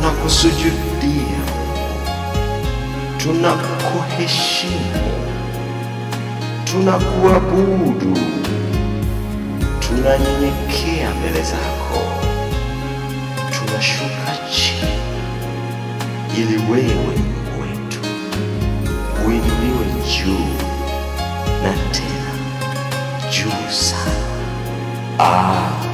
Tunakusujudia, tunakuheshimu, tunakuabudu, tunanyenyekea mbele zako, tunashuka chini ili wewe Mungu wetu uinuliwe juu na tena juu sana. Amen.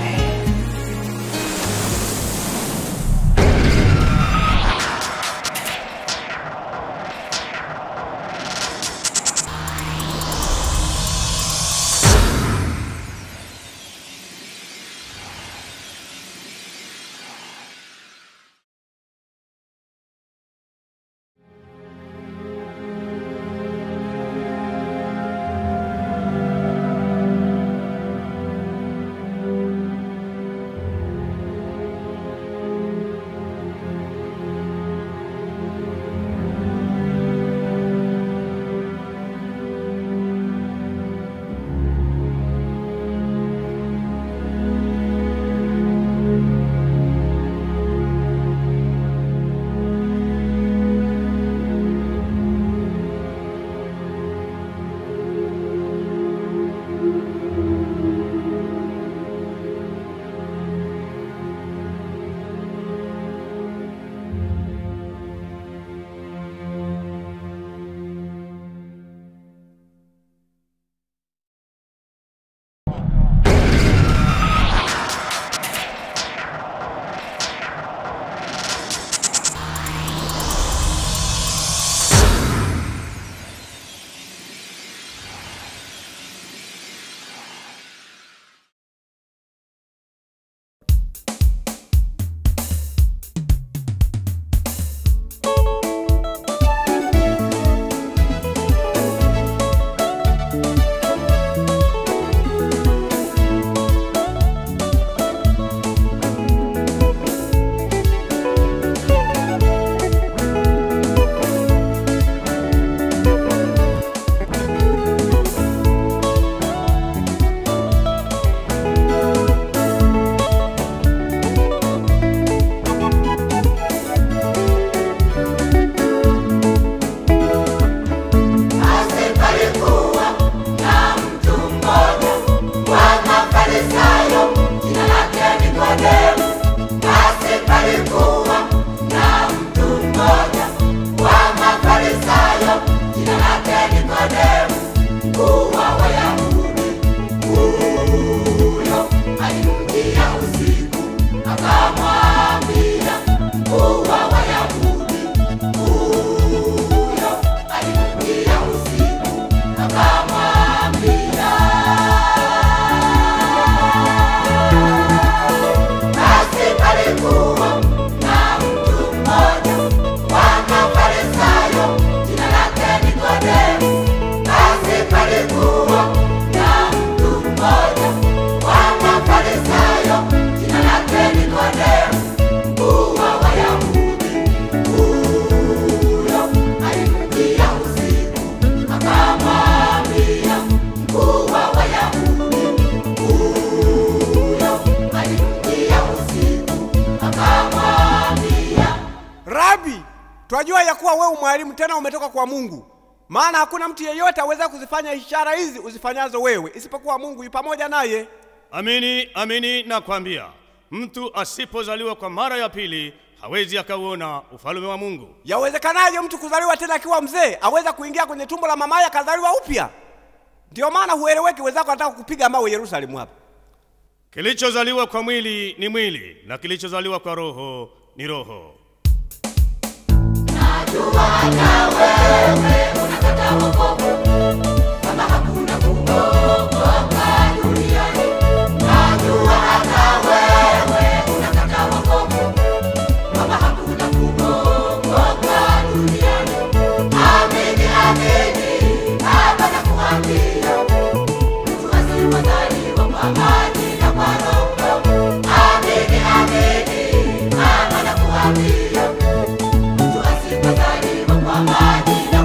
Twajua ya kuwa wewe mwalimu tena umetoka kwa Mungu. Maana hakuna mtu yeyote aweza kuzifanya ishara hizi uzifanyazo wewe isipokuwa Mungu yu pamoja naye. Amini, amini nakwambia, mtu asipozaliwa kwa mara ya pili hawezi akauona ufalme wa Mungu. Yawezekanaje mtu kuzaliwa tena akiwa mzee? Aweza kuingia kwenye tumbo la mamaye akazaliwa upya? Ndio maana hueleweki, wenzako wanataka kukupiga mawe Yerusalemu hapa. Kilichozaliwa kwa mwili ni mwili, na kilichozaliwa kwa roho ni roho. Najua hata wewe unataka wokovu, kama hakuna kuokoka duniani. Najua hata wewe unataka wokovu, kama hakuna kuokoka duniani. Amini, amini, Baba nakuambia, mtu asipozaliwa kwa maji na kwa Roho. Amini, amini, Baba nakuambia, mtu asipozaliwa kwa maji na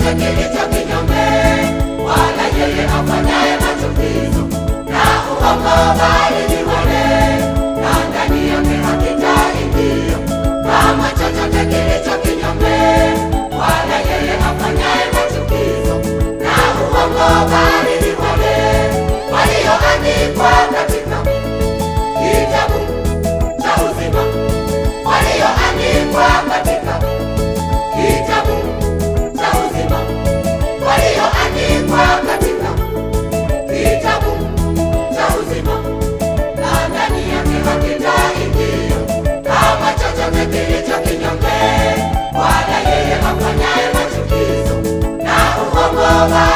chochote kilicho kinyume, wala yeye afanyaye machukizo na uongo, bali ni wale na ndani yake hakitaingia kama chochote kilicho kinyume, wala yeye afanyaye machukizo na uongo, bali ni wale walioandikwa katika kitabu cha uzima, walioandikwa katika kitabu cha uzima, walioandikwa katika kitabu cha uzima, na ndani yake hakitaingia kama chochote kilicho kinyume, wala yeye afanyaye machukizo na uongo.